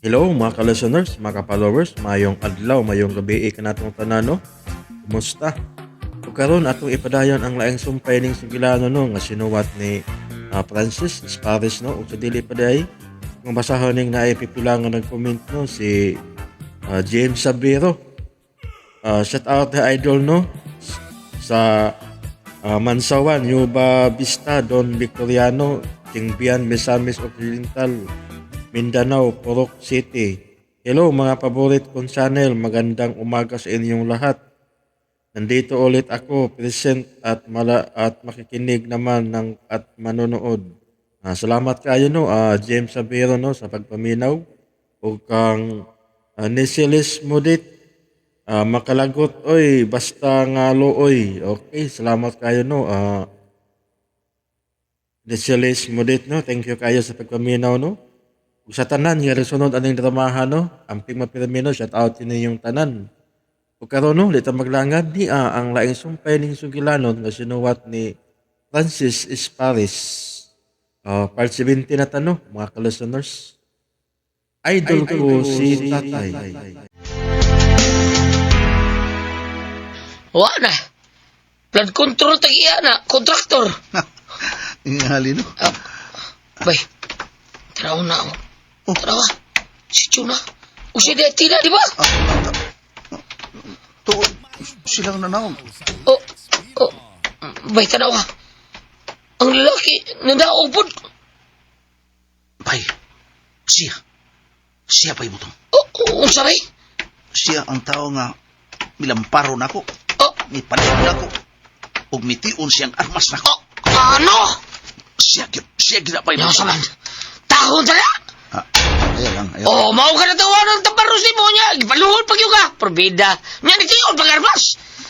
Hello mga ka-listeners, mga ka-followers, mayong adlaw, mayong gabi kanatong tanan no. Kumusta? Ug karon atong ipadayon ang laing sumpay ning sugilano no nga sinuwat ni Francis Esparis no ug sa dili pa diay kung basahon ning naay pipila nga nag-comment no si James Sabiro. Shout out the idol no sa Mansawan, Nueva Vista, Don Victoriano, Tingbian, Misamis Occidental, Mindanao, Purok City. Hello mga paborit kong channel, magandang umaga sa inyong lahat. Nandito ulit ako, present at mala at makikinig naman ng at manonood. Salamat kayo no, James Sabiro no sa pagpaminaw ug kang Nesilis Mudit, makalagot oy basta nga looy. Okay, salamat kayo no. Nesilis Mudit no, thank you kayo sa pagpaminaw no. Ug sa tanan nga sunod aning dramahan no, amping mapirmi no, shout out ninyong tanan. Ug karon no, di ta maglangad ni ang laing sumpay ning sugilanon nga sinuwat ni Francis Esparis. Part 70 na ta no, mga ka-listeners. Idol ko si tatay. Wa na. Flood control tag iya na, kontraktor. Ingali no. Bay, taraw na ako. Oh. Taraw ah. Si Chuna. O si Detina, di ba? Tuod silang nanaog. Oh, oh. Bay, tanaw ah. Ang lalaki, nandaog po. Bay, siya. Siya pa'y butong. Oh, oh, unsa bay? Siya ang tao nga milamparo nako, Oh, mipalit nako, ug mitiun siyang armas nako. oh, ano? Siya gyud, siya gyud na pa'y Yaw butong. sa man. Tahon tala. Ah, ayaw lang, ayaw. Oh, mao ka na tawa ng taparos ni mo niya. Ipaluhol pag yun ka. Probida. Niya, nitiyon pag armas.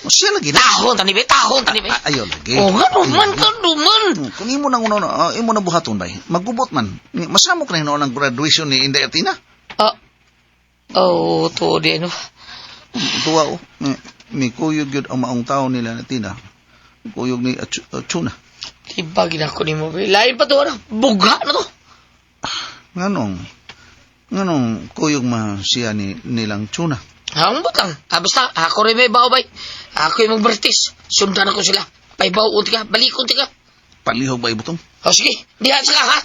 Siya lagi na. Tahon tani bay, tahon tani bay. Ah, ayaw lagi. Oh, nga man ka duman. Kung imo nang una, imo na buhaton bay. Magubot man. Masamok na hinuon ang graduation ni Inday Atina. Ah, oh, to di ano. Tuwa oh. Ni kuyog yun ang maong tao nila na Tina. Kuyog ni Chuna. Iba ginako ni mo. bay. Lain pa to, ano? Bugha na to. Nganong kuyog ma siya ni nilang Chuna. Ang butang. Ah, basta, ako rin may bao, bay. Ako yung magbertis. Sundan ako sila. Paybaw, unti ka. Balik, unti ka. Palihog ba ibutong? O, sige. Diha sila, ha?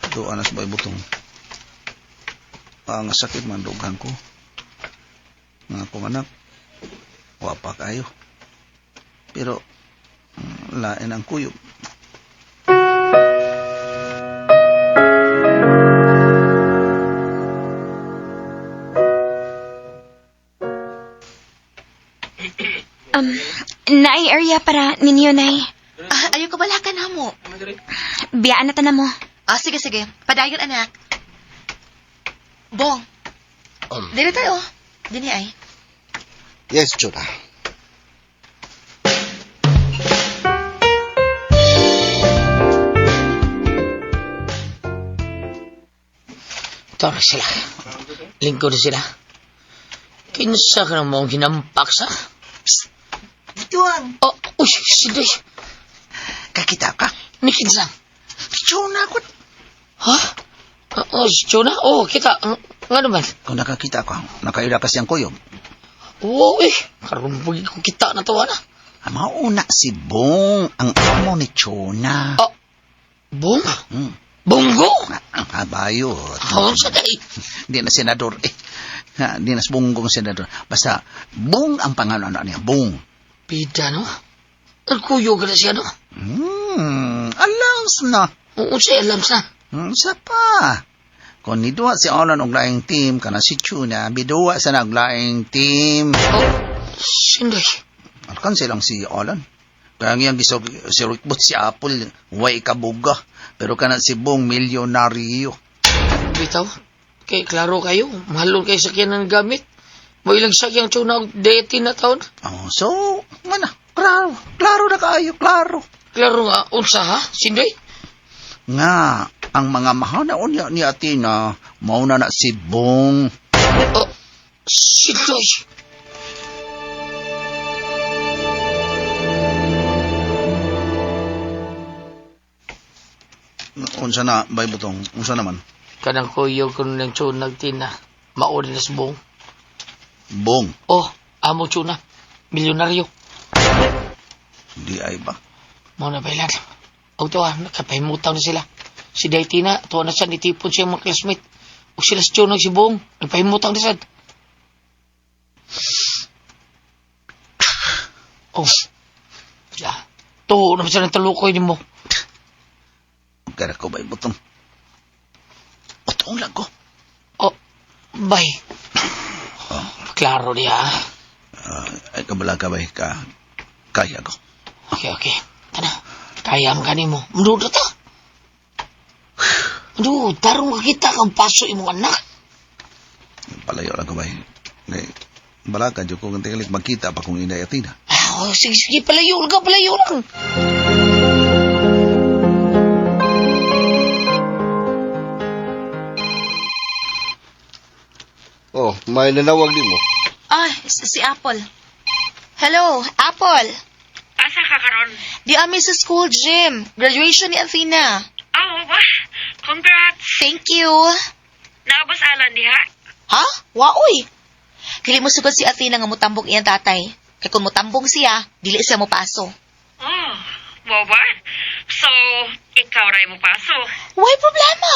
Doon anas ba ibutong? Ang sakit man dughan ko. Nga akong anak, wapa kayo. Pero, lain ang kuyog. Naay area para ninyo, Nay. Ah, ayaw ko balakan na mo. Biyaan na tanan mo. Ah, sige, sige. Padayon, anak. Bong. Dili tayo. Dini ay. Yes, Chuna. Ito na sila. Lingkod na sila. Kinsa ka na mong hinampak sa? Tuwang, Oh, uy, sindoy. kakita ka. Ni kinsa? Chuna ko. Ha? Oh, si Chona? Oh, kita. Nga naman. Kung nakakita ka, nakaila kasi ang kuyog. Oo, eh. Karoon pag ko kita na to, ana. Mauna si Bong, ang amo ni Chuna. Oh, Bong? Hmm. Bonggo? Abayot. Oh, sa day. Hindi na senador eh. Ha, di na bunggong senador. Basta, Bong ang pangalan ano niya. Bong. Bida, no? Ang kuyo ka na siya, no? Alams na. Oo, siya, alam sa. Sa pa. Kung niduwa si Alan og laing team, kana si Chuna, biduwa sa naglaing team. Oh, sindoy. Alkan silang si Alan. Kaya nga yung si Rickbot, si Apple, way kabuga. Pero kana si Bong, milyonaryo. Bitaw, kay klaro kayo, mahalon kayo sakyan ng gamit. Mo ilang sakyang tsuna og deity na taon. Oh, so, nga na, klaro, klaro na kaayo, klaro. Klaro nga, unsa ha, sindoy? Nga, ang mga mahanaon niya ni Athena, mauna na si Bong. Oh, sindoy. Unsa na, bay butong, unsa naman? Kanang kuyog kuno ng tsunag tina. Mauna na sa buong. Bong, Oh, amo tsuna. Milyonaryo. di ay ba? Mao na bailan. Og tuwa, nakapahimutaw na sila. Si Day Tina, tuwa na siya, nitipon siya mga classmate. O sila si Chunag si Buong, nagpahimutaw na siya. Oh, siya. Tuho na ba siya ng talukoy ni mo? Kaya ko bay butong. Butong lang ko. Oh, bay. Klaro niya. Ah, ay kabala ka bay ka. Kaya ko. Okay, okay. Tana, kaya ang gani mo. Mduda ta. Mduda, tarong makita kang paso imong anak. Palayo lang ko bay. Ngay, bala ka dyan ko kung tingalik magkita pa kung inay atina. Ah, oh, sige, sige, palayo lang ka, palayo lang. Oh, may nanawag din mo. Ah, si Apple. Hello, Apple. Asa ka karon? Di ami sa school gym. Graduation ni Athena. Oh, ba? Congrats! Thank you. Naabos alan diha? Ha? Waoy. Dili mo sugod si Athena nga mutambong iyang tatay. Kay kung mutambong siya, dili siya mopaso. Oh, mo ba? So, ikaw ray mo paso. Way problema.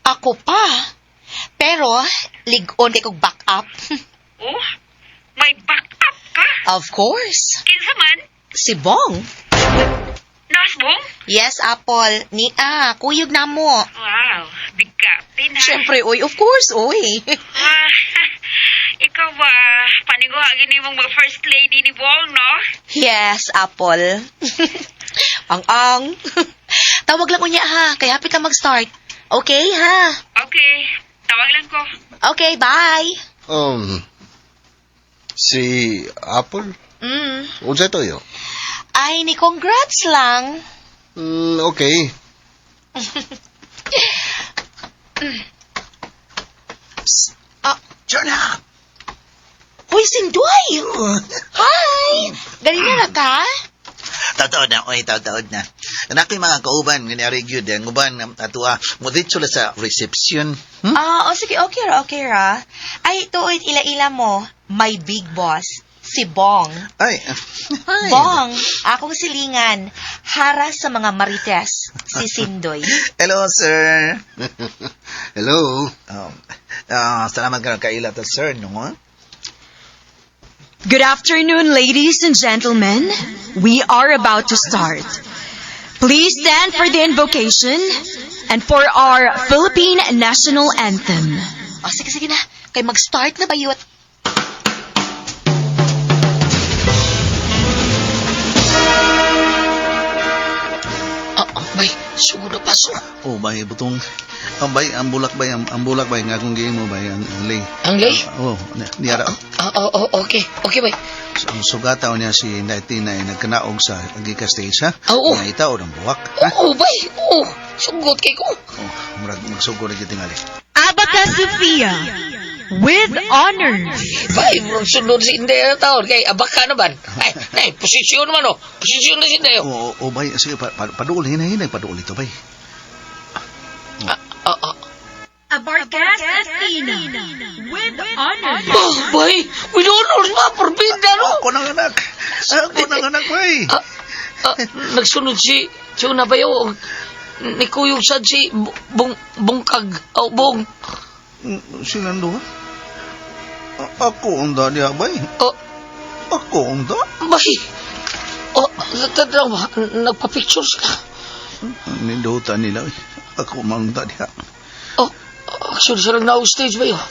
Ako pa. Pero, ligon kay kog back up. Oh, may backup ka? Of course. Kinsa man? Si Bong. Nasbong? Yes, Apple. Nia, kuyog na mo. Wow, bigatin ha. Siyempre, oy. Of course, oy. Ah, ikaw ba, paniguha gini mong mag first lady ni Bong, no? Yes, Apple. Ang-ang. Tawag lang unya ha, kay hapit na mag-start. Okay ha? Okay, tawag lang ko. Okay, bye. Si Apple? Unsa to yo? Ay, ni congrats lang. Okay. Ah, Jonah! Hoy, Sindoy! Hi! Galing na ka? Tataod na, oy, tataod na. Anak yung mga kauban, nga niari gyud, ang uban, atua, mo dito sila sa reception. Hmm? Ah, oh, sige, okay ra, okay ra. Ay, ito, oy, ila-ila mo. My big boss, si Bong. Ay, ay. Bong, akong silingan, hara sa mga marites, si Sindoy. Hello, sir. Hello. Salamat ka kaila to, sir, no? Good afternoon, ladies and gentlemen. We are about to start. Please stand for the invocation and for our Philippine National Anthem. O, sige, sige na. Kay mag-start na ba yun? Ah, bay, sugod na paso. Oh, bay, butong. Ang bay, ang bulak bay, ang bulak bay, nga akong gihimo bay, ang lay. Ang lay? Oh, niara. Ah, oh, oh, okay. Okay, bay. Ang sugata niya si Inday Tina ay nagkanaog sa Giga stage, ha? Oo. Nga itaw ng buwak, ha? Oo, bay. Oo, sugot kay ko. Oh, murag magsugo na tingali. Abaca Sofia, with honors. Bay, murag sunod si Inday na taon. Kay, abaka na ban. Ay, nay, posisyon man, oh. Posisyon na si Inday, oh. Oo, oh, bay, sige, paduol, hinay-hinay, paduol ito, bay. Ah, ah, ah. Abarcas Athena, with honors. Oh, bay, with honors ba? Porbida, no? Ako ng anak! Ako ng anak, bay! Ah, ah, nagsunod si Tuna ba yun? Nikuyog sad si Bung, Bungkag. Oh, Bung. Sinando, ha? Ako ang da niya, bay. Oh, Ako ang da. bay. Oh, tadlaw ba? Nagpa-picture sila. Nindutan nila, eh. Ako mang da niya. Oh, action sila na stage ba yun?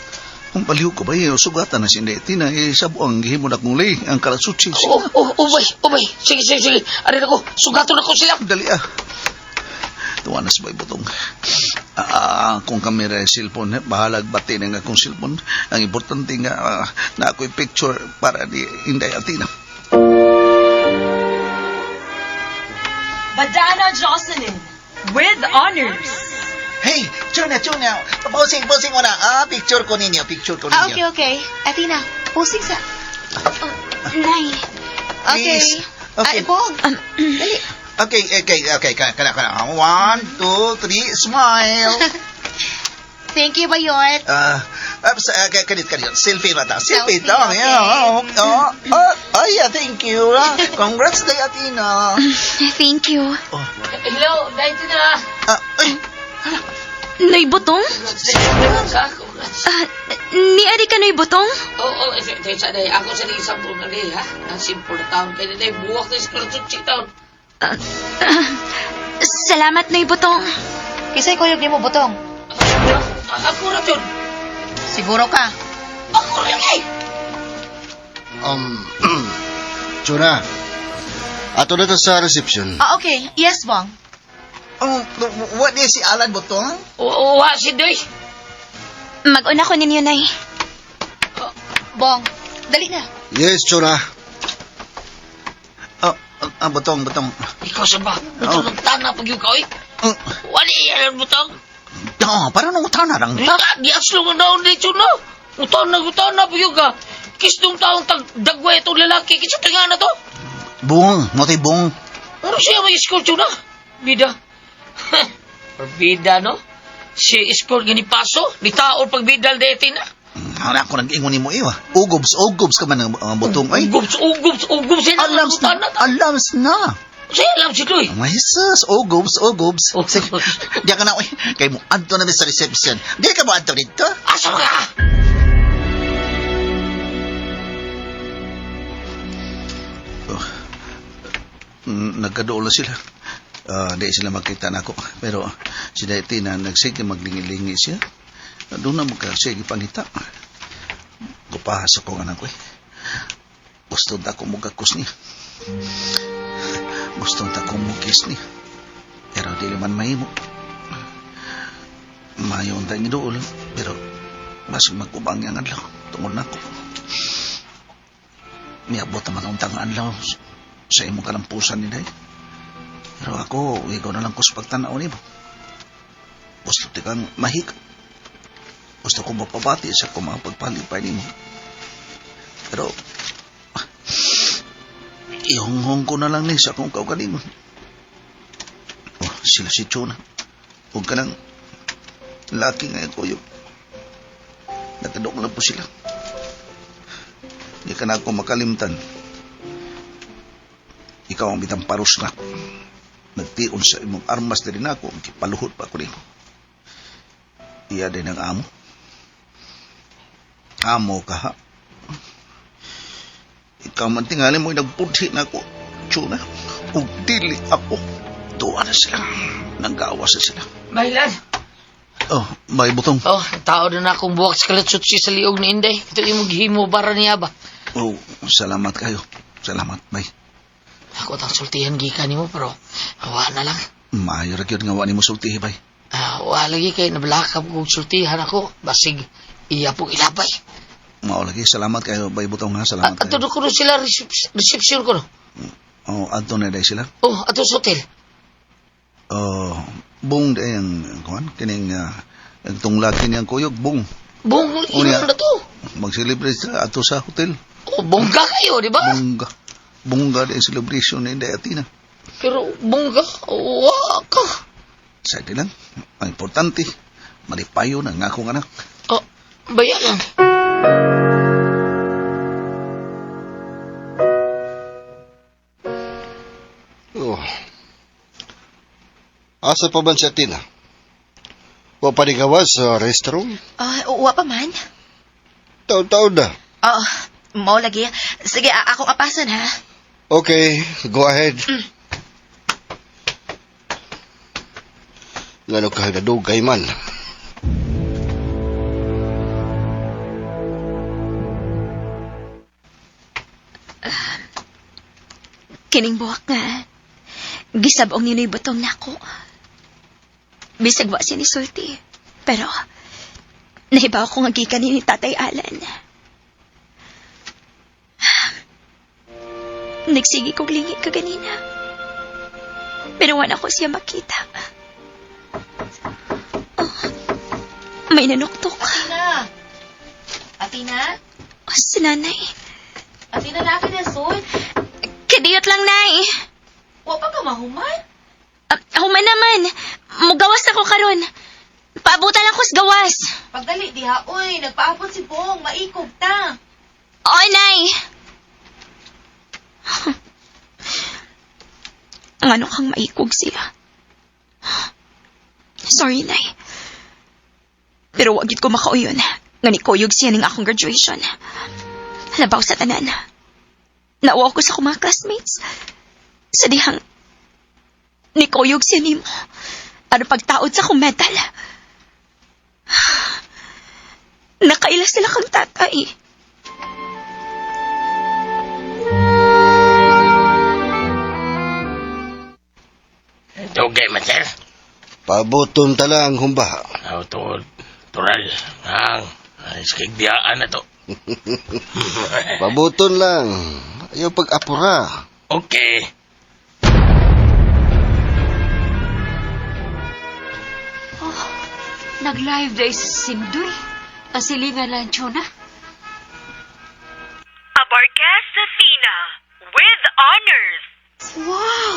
Ang baliw ko ba, eh, sugatan na si Inday Tina, eh, sabo ang gihimo na kong lay, ang kalasutsi. Oh, oh, oh, bay, oh, bay. Sige, sige, sige. Arin ako, sugaton ako sila. Dali ah. Tuwa na sa butong. Akong kamera ay cellphone. Eh. Bahalag bati ng akong cellphone. Ang importante nga na ako'y picture para di Inday Atina. Badana Jocelyn, with honors. Hey, Chuna, Chuna. Posing, posing mo na. Ah, picture ko ninyo, picture ko Ah, okay, okay. Athena, posing sa... Nay, Okay. Please. Okay. Ay, Bong. Dali. Okay, okay, okay. Kana, kana, kana. 1, 2, 3, smile. Thank you, Bayot. Kanit kanit. Selfie ba ta? Selfie Selfie, to. okay. Yeah. Oh, oh, yeah, thank you. Congrats Day Athena. Thank you. Hello, Day Tina. Ay, Noy Butong? Congrats, ha? Congrats. Ni ari ka, Noy Butong? Oo, oh, sa day. Ako sa day sample na day, ha? Ang simple na taon. Kaya day, buwak na sa taon. Salamat, Noy Butong. Kisay kuyog nimo, Butong. Ako na yun. Siguro ka. Ako na yun, eh. Chuna, ato na to sa reception. Ah, okay. Yes, Bong. What is si Alan Butong? Oo, wa si Doy. Mag-una ko ninyo, Nay. Bong, dali na. Yes, Chuna. Butong, Butong. Ikaw sa ba? Butong ng tana pag yung kaoy. Wala iyan, Butong. Oh, parang nung tana lang ta. Di aslo nga naon dito na. Utana, utana pag yung ka. Kisdong taong dagway itong lalaki. Kisa tinga na to. Bung, motoy bung. Ano siya may school na? Bida. Bida, no? Si school nga ni Paso, ni tao pagbidal dito na. Ano ako nag-ingon nimo iyo. Ugobs, ugobs ka man ang butong ay. Ugobs, ugobs, ugobs. Alams na, alams na. Siya alam si Toy. Oh, Jesus, ugobs, ugobs. Sige, diyan ka na, oy. Kay mo adto na mi sa reception. Di ka mo adto dito. Asa ka? Oh. Nagkaduol na sila. Di sila makita na ako. Pero si Tina nagsige maglingi-lingi siya. Doon na magkasige pangita. Gupahas ako nga anak ko eh. Gusto ta ko mugakos niya. Gusto ta ko mukis niya. Pero dili man mahimo. Mayon tayong idool. Pero mas magubang ang adlaw. Tungod na ako. Miabot naman ang tang adlaw sa imong kalampusan ni Day. Pero ako, ikaw na lang ko sa pagtanaw nimo. Gusto ti kang mahika. Gusto ko mapabati sa akong mga pagpalipay nimo. Pero, ihonghong ko na lang ni sa akong kaugalingon. Oh, sila si Chona. Huwag ka nang laki nga kuyog. Nagkadok na po sila. Hindi ka na ako makalimtan. Ikaw ang bitang paros na. Nagtion sa imong armas na rin ako, kipaluhod pa ako nimo. Iya din ang amo. Amo ka ha. Ikaw man tingali mo, nagpudhi na ako. Tsuna, ug dili ako. Tuwa na sila. Nanggawas na sila. Mahilan. Oh, may butong. Oh, tao na akong buwak sa kalatsutsi sa liog ni Inday. Ito yung maghimo bara niya ba? Oh, salamat kayo. Salamat, bay. Ako tang sultihan gikan nimo pero wa na lang. Maayo ra gyud nga wa nimo sultihi, bay. Wa lagi kay nabalakab kog sultihan ako basig iya pong ilabay. Mao lagi, salamat kayo, bay butong ha, salamat Ato kayo. ko sila reception ko no. Oh, adto na day sila. Oh, ato sa hotel. Oh, bung day ang kuan kining ang tong laki niyang kuyog bung. Bung Oh, niya. ino na to. Mag-celebrate sila ato sa hotel. Oh, bongga kayo, di ba? Bongga. Bongga day celebration ni Inday Athena. Pero bongga, wa ka. Sa lang, ang importante, malipayo na nga akong anak. Oh, bayaran. Oh. Asa pa man si Athena? Wa pa ni gawas sa restroom? Wa pa man. Taon-taon na. Oo, mao lagi. Sige, akong apasan ha. Okay, go ahead. Ngano ka nadugay man. Kining buwak nga. Gisabong ni Noy Butong nako. Bisag wa siya ni sulti. Pero, nahibaw ko nga gikan ni Tatay Alan. Nagsige kog lingi ka ganina. Pero wala ko siya makita. Oh, may nanuktok. Athena! Athena? Oh, si nanay. Athena na akin na sud. Kadiyot lang, nay. Wa pa ka mahuman? Human naman. Mugawas ako karon. Paabutan ako sa gawas. Pagdali diha, oy, nagpaabot si Bong, maikog ta. Oo, Nay. Ang ano kang maikog siya. Sorry, Nay. Pero wag gid ko makauyon. Nga ni kuyog siya ning akong graduation. Labaw sa tanan. Nauwa ko sa akong mga classmates. Sa dihang ni kuyog siya nimo. Ano pagtaod sa akong medal. Nakaila sila kang tatay. Dugay man, sir. Pabuton tala ang humba. Aw, to, tural. Ang, ay, skigdiyaan na to. Pabuton lang. Ayaw pag-apura. Okay. Nag-live day si Sindoy. Ang silingan lang, Chona. Abarquez Athena with honors. Wow!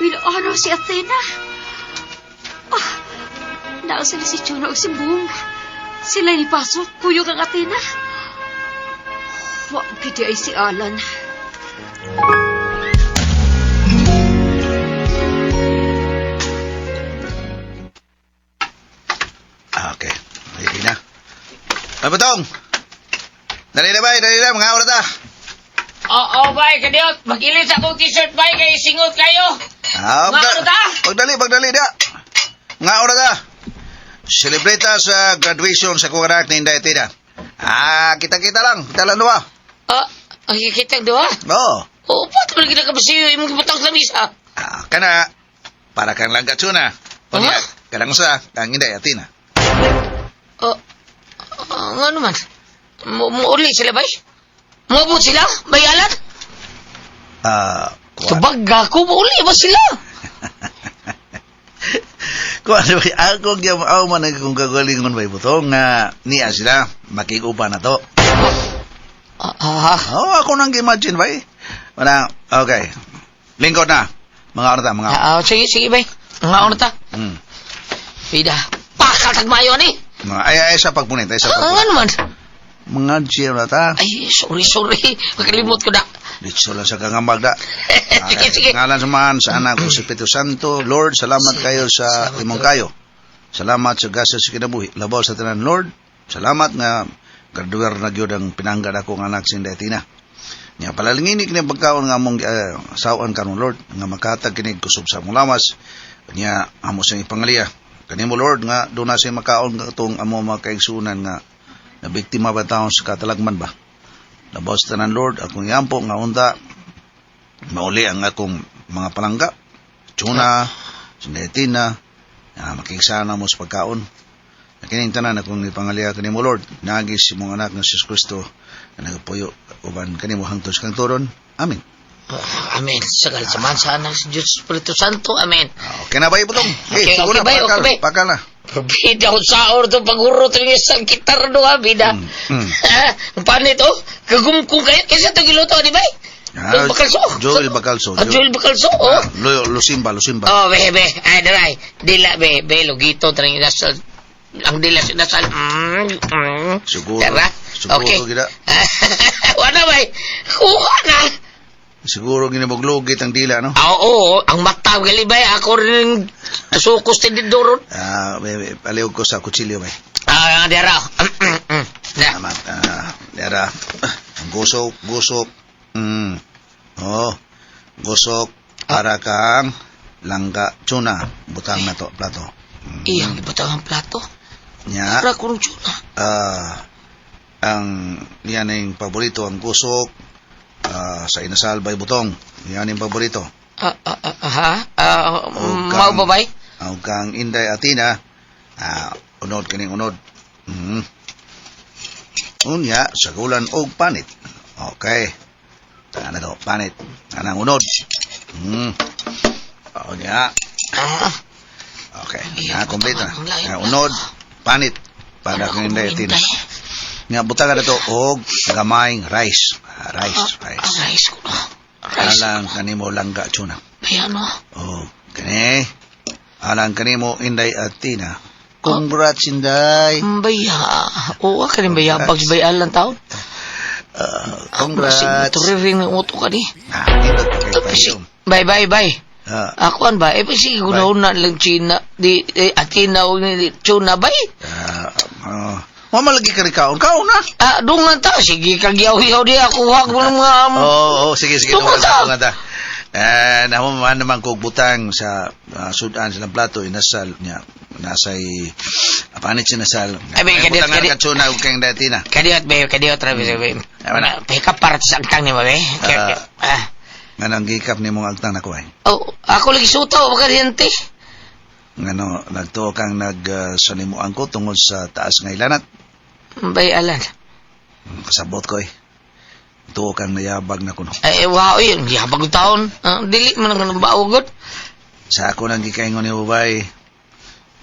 With honor si Athena. Ah, naasa na si Chona o si Bong. Sila ni pasok, kuyog ang Athena. Wa, pwede ay si Alan. Ah, okay. Ready na. Ay, Butong! Dali na bay, dali na, mga oras ta. Oo, bay, kadiot. Mag-ilis akong t-shirt, bay, kay singot kayo. Ah, Mga oras ta. Pagdali, pagdali da. Mga oras ta. Celebrate ta sa graduation sa kong anak ni Inday Tina. Ah, kita-kita lang. Kita lang duha. Ah, ang kikitang duha. Oo. Oo, pato man kita kabasiyo, imong gibutang sa misa. Ah, kana. Para kang langkatsuna. Unya, Ah? kanang usa, kang Inday Atina. Ah, ah, ano man? Muuli sila, bay? Muabot sila? Bayalan? Ah, kuwan. Tubag ako, muuli ba sila? Kuwan, bay, ako gyud aw man ang kung kagalingon bay butong nga niya sila makigupa na to. Ah, ah, Oh, ako nang imagine bay. Wala, okay. Lingkod na. Mga oras ta, mga. ah, sige, sige, bay. Nga na ta. Pida, pakal tagmayo ni. Mga ay ay sa pagpunit, ay sa Ah, pagpunit. ano man? Mga gym na ta. Ay, sorry, sorry. Makalimot ko na. Ditso lang sa kangambag da. Sige, sige. Ngalan sa man, sa anak ko si Espiritu Santo. Lord, salamat kayo sa Salamat, imong Lord. kayo. Salamat sa gasa sa kinabuhi. Labaw sa tanan, Lord. Salamat nga graduer na gyud ang pinanggad ako nga anak si Inday Tina. Nya palalingini kini pagkaon nga among sawan karon Lord nga makatag kini kusog sa among lawas. Nya amo siyang ipangaliya. Kanimo Lord nga doon na siya makaon katong amo mga kaigsunan nga na biktima ba taon sa katalagman ba. Labaw sa tanan Lord, akong iampo nga unta mauli ang akong mga palangga. Tuna, sindetina, na makigsana mo sa pagkaon. Nakining tanan akong ipangaliya kanimo Lord, nagis si mong anak nga si Jesus Kristo na nagapuyo uban kanimo hangtod sa kangturon. Amen. Ah, Amen. Sagal sa man sa anak sa Diyos Espiritu Santo. Amen. Ah, okay na ba ibutong? Okay, sugo okay na, bay, pakal, okay bay. pakal na. Bida ko sa ordo paguro to yung isang gitar do ha, bida. Ah, Ang panit oh. Kagumkong kayo. Kaysa ito giluto, di ba? Ah, Bacalso. Joel Bacalso. Ah, Joel Bacalso, oh. Ah, Lusimba, Lusimba. Oh, be, be. Ay, daray. Dila, be, be. Lugito, tarang inasal. Ang dila sa inasal. Siguro. Tara. Siguro Okay. gida. Wala, bay. Kuha na. Siguro ginibuglugit ang dila, no? Ah, Oo, ang mata, gali, bay. Ako rin sukos tindidoron. Ah, be, be, palihog ko sa kutsilyo, bay. Ah, dara. Na. Salamat. Ah, dara. Ang gusok, gusok. Oh, gusok para kang langga tuna. Butang na to, plato. Iyang ibutang ang plato. Nya. Para kurong tuna. Ah, ang yan ang paborito ang gusok ah, sa inasal bay butong. Yan ang paborito. Ah, ah, ah, ha? Ah, O mao ba, bay? Ang kang Inday Atina, ah, unod kining unod. Unya, sagulan og panit. Okay. Tana to, panit. Anang unod. Unya. Ah, Okay. Iya, Na, kompleto na. ang lain Ah, unod, panit. Para Ano kang Inday akong Atina. Inday? Nga, butang ka na to og gamayng rice. Ah, rice, Ah, rice. rice ko na. Rice. Alang kanimo langga tuna. Ayan, oh. Oh, kani. Alang kanimo Inday Atina. Congrats, Inday. Baya. Oo, ka rin baya. Pag bay alan taon. Congrats. Turiring ng uto ka ni. Ah, indot kay payo. Bye, bye, bye. Ah, Ako an ba? Eh, sige, gunahon na lang China. Di, eh, Athena o ni Chuna, bay. ah, ah. Wa malagi ka rin kaon. Kaon na. Ah, dungan ta. Sige, kagyaw-yaw di ako. Wag mo ng mga... Oo, oh, sige, sige. Tungo Tungo ta, ta. tungo ta. Eh, nahuman naman kog butang sa sudan silang plato, inasal niya. Nasay, panit sinasal. Ay, bay, kadiyot, Butangan kadiyot. ka tsuna ug kang dati na. Kadiyot, bay. Kadiyot, rabi, bay. Tama na. Pahikap para sa angtang ni ba, bay? Ah. Nga nang gikap ni mong agtang nako ay. Oh, ako lagi sutaw. Baka diyante. Ngano, nagtuo kang nagsanimuan ko tungod sa taas nga ilanat. Bay, alan. Kasabot ko eh. Tuo kang nayabag na kuno. Ay, wow, yun. Yabag taon. Ah, dili man ang baogod. Sa ako nang gikaingon ni Ubay,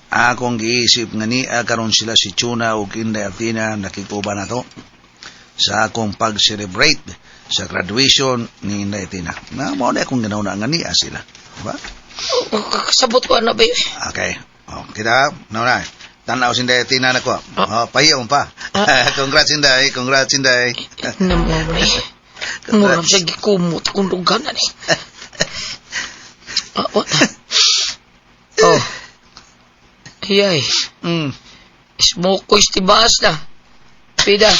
akong giisip nga niya karon sila si Chuna ug Inday Athena nakikuba na to sa akong pag-celebrate sa graduation ni Inday Athena. Na mao na akong ganaw na nga niya sila. Diba? Kasabot ko ano ba yun? Okay. Oh, kita, no na. Tanaw si Inday Athena na ko. Oh, pahiyaw pa. Congrats Inday, congrats Inday. Naman eh. Murag siya gikumot akong duganan eh. Ah, what? Oh. Ayay. Smoke ko istibaas na. Pida.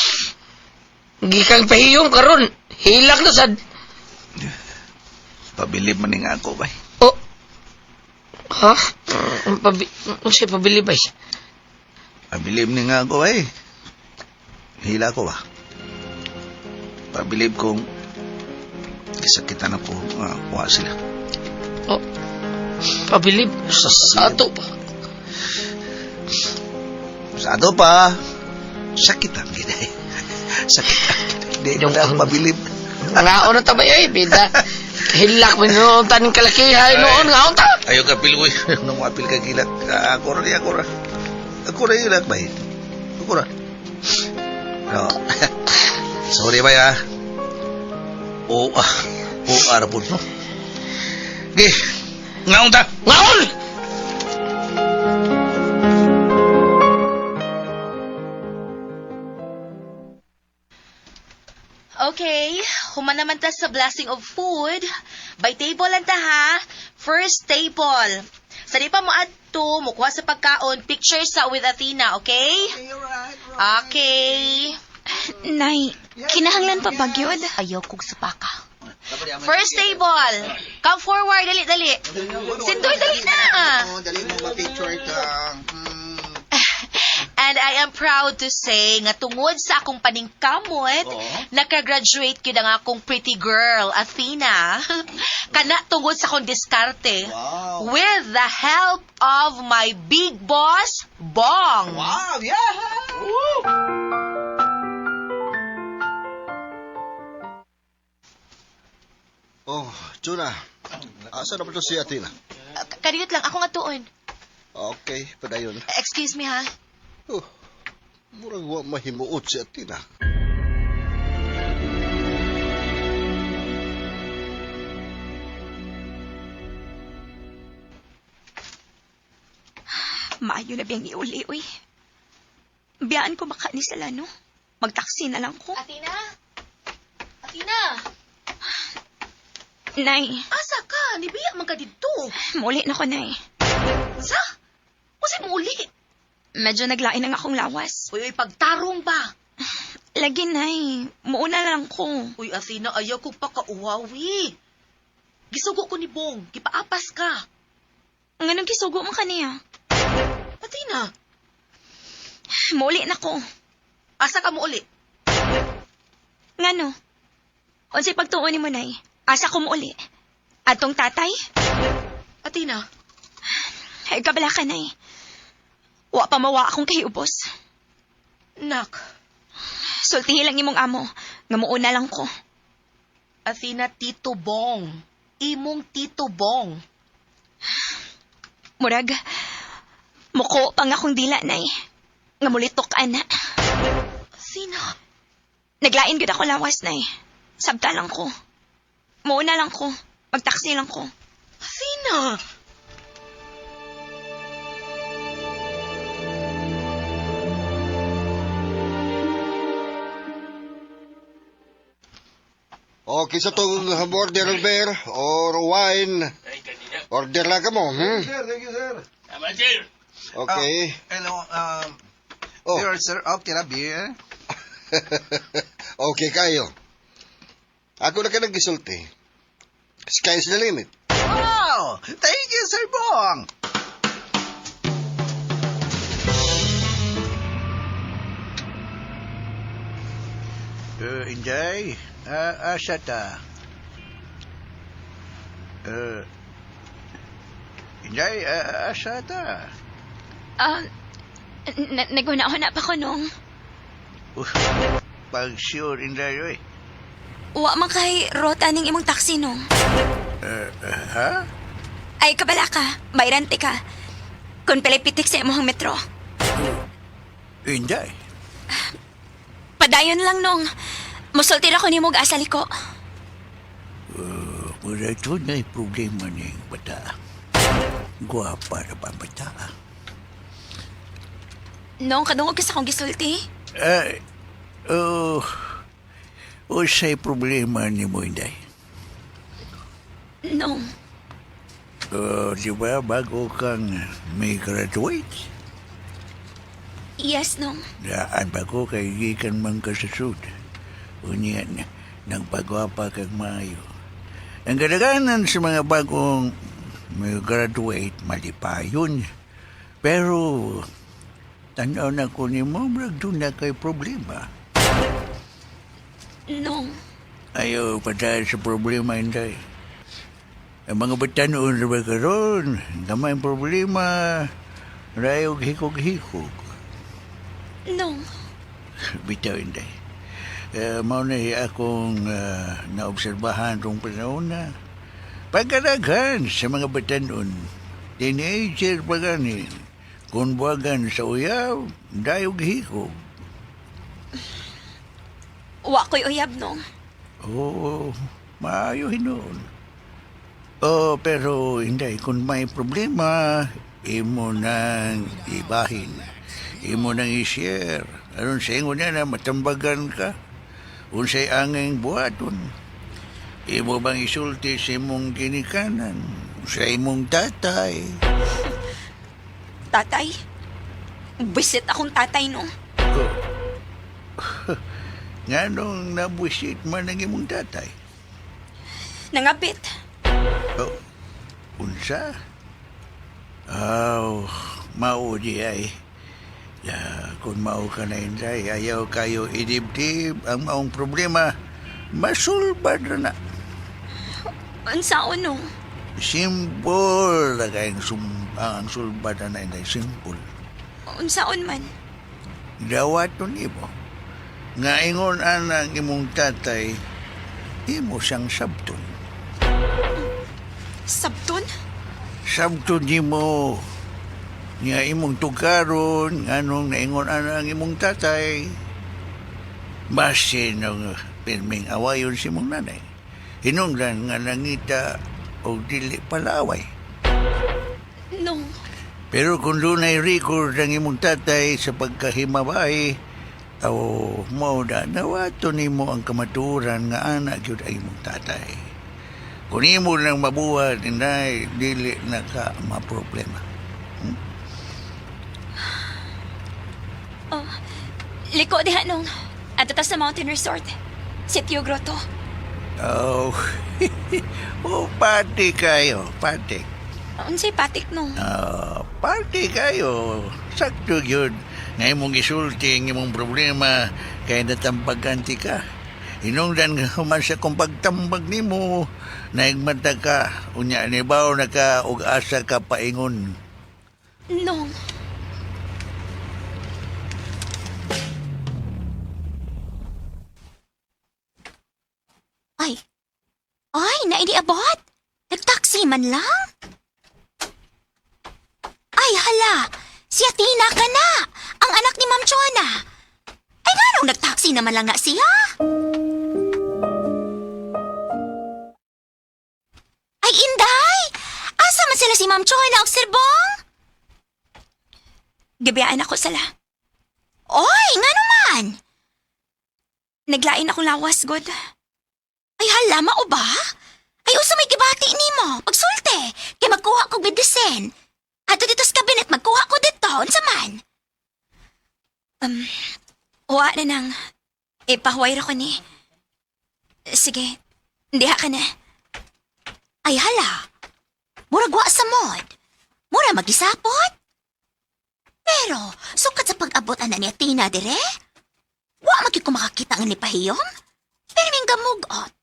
Gikang pahiyong karon. Hilak na sad. Pabilib man nga ako bay. Oh. Ha? Ang pabi... Ang siya pabili ba? Pabilib ni nga ako bay. Hila ko ba? Pabilib kong kisakitan ako nga kuha sila. Oh. Pabilib. Sa ato pa. Sa ato pa, sakitan gid eh. Sakitan. Di Yung- na pabilib. Ngaon na tabay ay, pida. Hilak mo noon taning kalakihay noon ngaon ta. Ayaw ka pil uy. Nung apil ka gilak. Ako ra ako ra. Ako ra gilak bay. Ako ra. No. Sorry bay ah. O ah. O ara po no. Gi. Ngaon ta. Ngaon! Okay, human naman ta sa blessing of food. By table lang ta ha. First table. Sa di pa mo adto, mukuha sa pagkaon, picture sa with Athena, okay? Okay. Nay, kinahanglan pa ba gyud? Ayaw kog supaka. First table. Come forward, dali, dali. Sindoy, dali na. Dali mo ma-picture ka. And I am proud to say nga tungod sa akong paningkamot, nakagraduate gyud ang akong pretty girl, Athena. Kana tungod sa akong diskarte. Wow. With the help of my big boss, Bong. Wow, yeah. Oh, Chuna. Asa na ba to si Athena? Kadiyot lang, ako nga tuon. Okay, padayon. Excuse me ha. Oh, murag wa mahimuot si Athena. Maayo na biyang iuli, uy. Biyaan ko baka ni sila, no? Magtaksi na lang ko. Athena? Athena? Nay, Asa ka? Nibiya man ka didto. muli na ko, Nay. Unsa? Unsa mo uli? Medyo naglain ang akong lawas. Uy, uy, pagtarong ba? Lagi, Nay. Muuna lang ko. Uy, Athena, ayaw kong pakauwawi. Gisugo ko ni Bong. Gipaapas ka. Nganong gisugo mo kaniya? Athena, Muli na ko. asa ka mo uli? Ngano? Unsay pagtuon ni mo, Nay? Asa ko muuli? Atong tatay? Athena, Ay, kabala ka, Nay. Wa pa mawa akong kahiubos. nak. Sultihi lang imong amo. Nga muuna lang ko. Athena, Tito Bong. Imong Tito Bong. Murag, muko pang akong dila, Nay. Nga mulitok, ana. Athena, Naglain gud ako lawas, Nay. Sabta lang ko. Muuna lang ko. Magtaksi lang ko. Athena! Okay sa tong order ng beer or wine. Order lang ka mo, hmm? Sir, thank you, sir. Okay. Hello, Oh. beer, sir. Okay na, beer. Okay kayo. Ako na ka naggisulti. Sky's the limit. Wow! Thank you, Sir Bong! Inday, asa ta? Inday, asa ta? Um, naguna-una pa ko nung. Pag sure, Inday, oy. Wa man kay rota ning imong taxi nung. Ha? Ay, kabala ka. Bayrante ka. Kung pilipitik sa imong metro. Inday, Padayon lang nung. Musulti ra ko nimo og asa liko. Wala ito na problema niyang bata. Guwapa na ba ang bata? Nung kadungog ka sa akong gisulti. Ay, oh, unsay problema ni mo, Inday? Nung, Oh, di ba, bago kang may graduate, yes nung. daan pa ko kay gikan man ka sa sud. Unya, nagpagwapa kag maayo. Ang kadaganan sa mga bagong may graduate, malipayon. Pero, tanaw na ko ni mo, murag doon na kay problema. Nung, Ayaw pa tayo sa problema, Inday. Ang mga batanon sa ba karon, gamay ang problema, rayog hikog-hikog. nung. Bitaw, Inday. Mao na akong naobserbahan tong panahon na pagkadaghan sa mga batanon, teenager pa gani, kung buwagan sa uyab, dayog hikog. Wa ko'y uyab nung. Oo, maayo hinuon. Oh, pero hindi, kung may problema, imo nang ibahin. Imo nang i-share. Aron sa ingon niya na matambagan ka. Unsay anging buhaton. Imo bang isulti sa imong ginikanan? Sa imong tatay? Tatay? Bisit akong tatay nung. Oh. Nganong nabwisit man ang imong tatay? Nangabit. Oh, unsa? Aw, mao di ay. Ya, kung mao ka na Inday, ayaw kayo idibdib ang maong problema, masulbad na na. Unsaon nung. Simple na kayong ang sulbad na na Inday, simple. Unsaon man. Dawaton imo. Nga ingon anang imong tatay, imo siyang sabton. Sabton? Sabton nimo nga imong tugaron nganong naingon ana ang imong tatay. Basin ang pirming awayon si imong nanay. Hinungdan nga nangita og dili palaway. Nung. Pero kung dunay record ang imong tatay sa pagkahimabay, aw mao na nawato nimo ang kamaturan nga anak gyud ang imong tatay. Kung imo nang mabuhat, inday, dili na ka maproblema. Oh, liko diha nung. Adto ta sa Mountain Resort. Sitio Grotto. Oh, oh, party kayo, party. Unsay patik nung. Ah, party kayo. Sakto yun. Nga imong isulti ang imong problema kay natambaganti ka. Hinungdan nga human sa kung pagtambag nimo, naigmata ka, unya nibaw na ka, og asa ka paingon. Nung. Ay. Ay, nainiabot. Nagtaksi man lang. Ay, hala. Si Athena ka na. Ang anak ni Ma'am Chona. Ay, nganong nagtaksi naman lang na siya? Ay, Inday! Asa man sila si Ma'am Chona og Sir Bong? Gabiyaan ako sala. Oy, nga naman! Naglain akong lawas, good. Ay, hala! Hala, mao ba? Ay, usa may gibati nimo. Pagsulte, kay magkuha kog medicine. Ato dito sa cabinet, magkuha ko dito. Unsa man? Um, wa na nang. Ipahuway ra ko ni. Sige, diha ka na. Ay, hala. Murag wa sa mod. Mura magisapot. Pero, sukat sa pag-abot ana ni Athena dire. Wa magyud ko makakita nga ni pahiyom. Pero ming gamugot.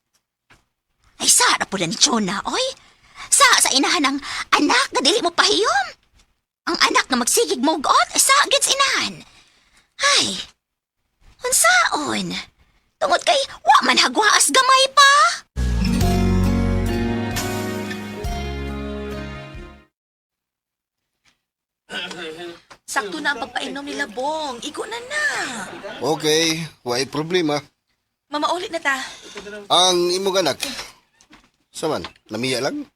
Ay, sa ra pud ni Chona, oy. Sa inahan ang anak nga dili mo pahiyom. Ang anak nga magsigig mugot, ay sa gid sa inahan. Ay, unsaon? Tungod kay wa man hagwaas gamay pa. Sakto na ang pagpainom nila, Bong. Igo na na. Okay, way problema. Mamauli na ta. Ang imong anak. Saman, namiya lang?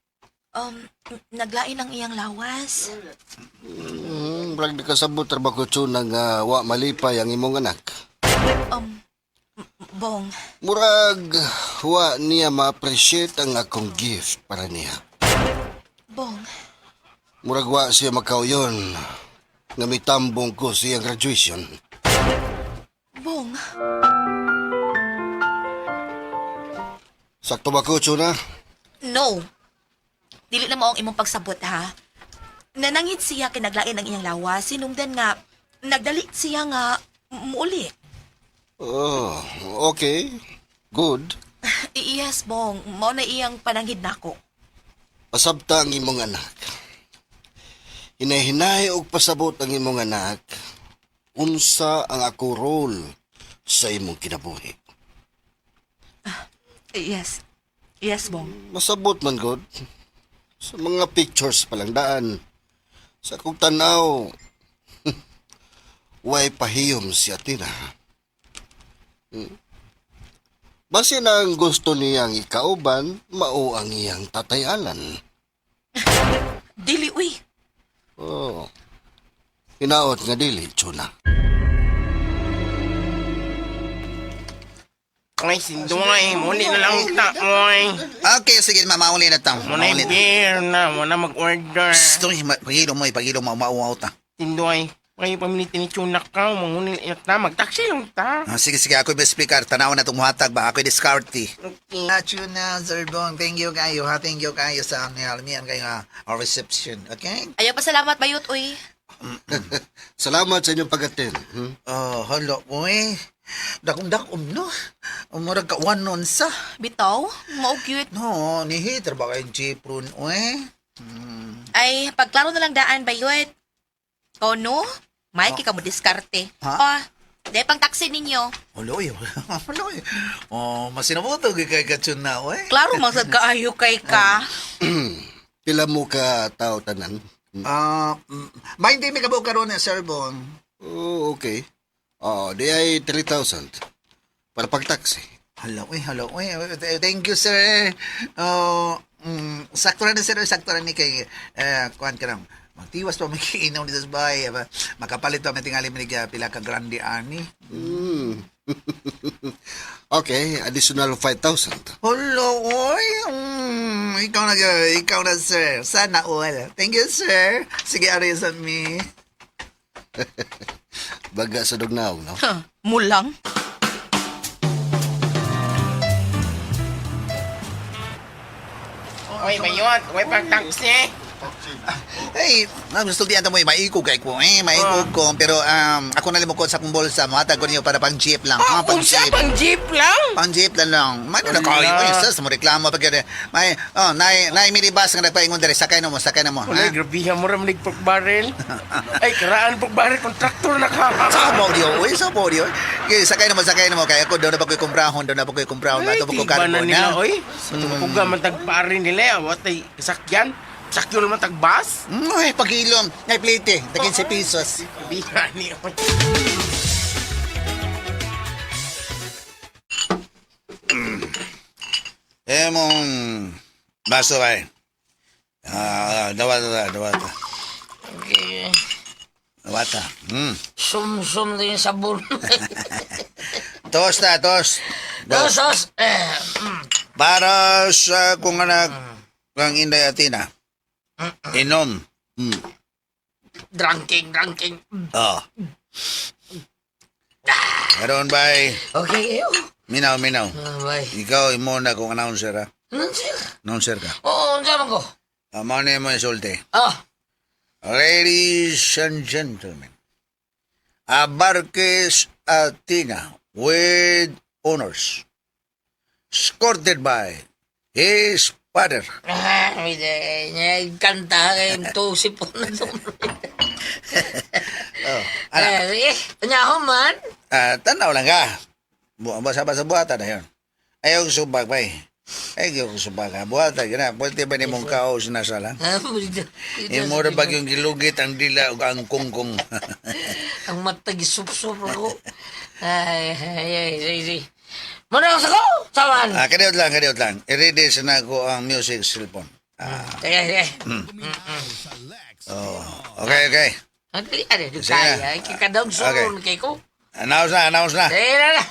Naglain ang iyang lawas. Murag nakasabot ra ba ko Chona nga wa malipay ang imong anak. Um, Bong, Murag wa niya ma-appreciate ang akong gift para niya. Bong, Murag wa siya makauyon nga mitambong ko siyang graduation. Bong. Sakto ba ko, Chona? No. Dili na mao ang imong pagsabot ha. Nanangit siya kay naglain ang iyang lawas. Sinungdan nga nagdali siya nga muuli. Oh, okay. Good. Yes, Bong. Mao na iyang pananghid nako. Pasabta ang imong anak. Hinahinay og pasabot ang imong anak. Unsa ang ako role sa imong kinabuhi. Yes. Yes, Bong. Masabot man god. Sa mga pictures palang daan. Sa akong tanaw, way pahiyom si Athena. Hmm. Basin ang gusto niyang ikauban, mao ang iyang tatayalan. Dili uy. Oh. Hinaot nga dili, Chuna. Ay, sinduay. Muli na lang ta, oy. Okay, sige, mamauli na ta. Muna Mauli na. beer na. Muna mag-order. Psst, uy, pagilom mo, pagilom mo, mauaw ta. Sinduay. Ay, pamilitin ni Chunak ka. Mangunil iyak ta. Magtaksi lang ta. Ah, sige, sige, ako'y may speaker. Tanaw na itong muhatag ba? Ako'y diskarte. Okay. Tuna, Sir Bong, thank you kayo, ha? Thank you kayo sa almian kayo, ha? Our reception, okay? Ayaw pasalamat bayot uy. Salamat sa inyong pag-attend. Hmm? Oh, hala, uy. Dakom-dakom, no? Murag ka one nun sa. Bitaw, mao cute. No, ni-hater ba kayong jeep ron, uy? Ay, pagklaro na lang daan bayot. O no? Mikey ka mo diskarte. Ha? Oh, dahil pang taxi ninyo. Hala, uy. Hala, uy. Oh, masinabuto kay ka tuna, uy. Klaro man sad kaayo kay ka. Pila mo ka tao tanan? Ah, uh, hindi mi kabuo karon, eh, Sir Bong. Oh, okay. Oh, di ay 3,000. Para pag-taxi. Hala, uy, hala, uy. Thank you, sir. Oh, sakto ra ni sir, sakto ra ni kay eh kuan ka lang. Magtiwas pa makiinom dito sa bahay. Aba, makapalit pa may tingali mi pila ka grande ani. Hmm. Okay, additional 5,000. Hala, uy. Ikaw na, ikaw na, sir. Sana all. Thank you, sir. Sige, ari sa mi. Baga sa dugnaw, no? Huh, mulang. Oy, bayot. Oy, pag-taxi. Hey, gusto di mo maikog kay ko eh, maikog ko pero ako na limukod sa akong bulsa, mohatag ko niyo para pang jeep lang. Ah, Ha, pang unsa jeep. pang jeep lang? Pang jeep lang lang. May na kayo Wala. ko sus mo reklamo pag yun. May oh, nay minibus nga nagpaingon diri sakay na mo, sakay na mo. Wala, Ha? grabihan mo rin pork barrel. Ay, karaan pork barrel. Kontraktor na ka. Sa baudio, uy, sa baudio. Okay, sakay na mo kay ako daw na pa ko'y kumprahon, daw na pa ko'y kumprahon, Ay, ato pa ko tiba na carbon nila, na. oy. Puga man tagpari nila. Watay, sakyan. Sakyan naman tagbas. Uy, pagilom, ngay plate, tag 15 pesos. Grabihan ni, oy. Eh mong baso ay. Ah, dawata, dawata. Okay. Dawata. Sum-sum din sa sabon. Tos ta, tos. Dos, dos. Eh, Para sa akong anak, kang Inday Athena. Inom. Drinking, drinking. Oh. Karon bay, Okay, ew. minaw, minaw. Ah, bay. Ikaw imo na kung announcer ha. Ano siya? Announcer ka. Oo, unsa man ko? Amo na mo isulti. Ah, Ladies and gentlemen, Abarquez Athena with honors, escorted by his father. Ah, may day. Kanta kay tusip po na ito. Oh, ala, Eh, anya ako man. ah, tanaw lang ka. Basa-basa buhatan na yun. Ayaw subag pa eh. Ayaw subag ha. Buhatan ka na. Pwede ba ni mong kaos na sala? Ah, Imo ra ba yung gilugit ang dila ug ang kungkong? Ang mata gisup-sup ako. Ay, ay, ay, ay, ay. Muna ako sa ko, sawan. Ah, kadiot lang, kadiot lang. I-ready sa na ko ang music cellphone. Ah, Sige, sige. oh. Okay, okay. Ang dali, ano, Sige. kaya, kikadang sulon kay ko. Announce na, announce na. Sige na na.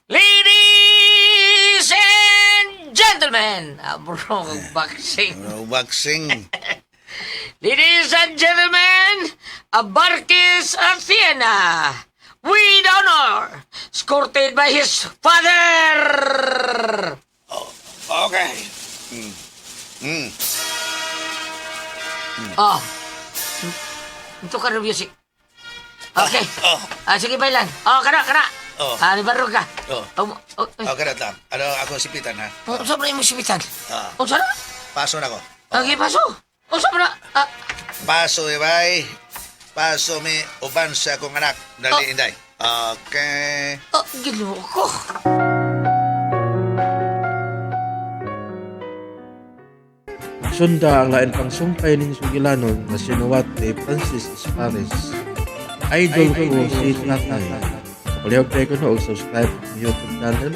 Ladies and gentlemen, abro, boxing. Oh, boxing. Ladies and gentlemen, Abarquez Athena, with honor, escorted by his father. Okay. Oh. Ito ka ng music. Okay. Oh. Ah, sige, bailan. Oh, kana, kana. Oh. Ah, ni Barro ka. Oh. Oh, oh, ay. Okay, kadiot lang. Ano, ako sipitan ha. Oh, unsa man imong sipitan? Ah. Unsa na? Paso na ko. Okay, paso. Unsa man na? Ah, Paso, ibay. Paso mi uban sa akong anak. Dali, Oh. Inday. Okay. oh, Ginoo ko. Sunda ang lain pang sumpay ning sugilanon nga sinuwat ni Francis Espares. Idol ko si Tatay. Palihog tayo ko no og subscribe sa akong YouTube channel.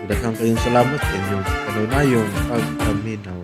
Daghang kayong salamat sa inyong kanunayong pagpaminaw.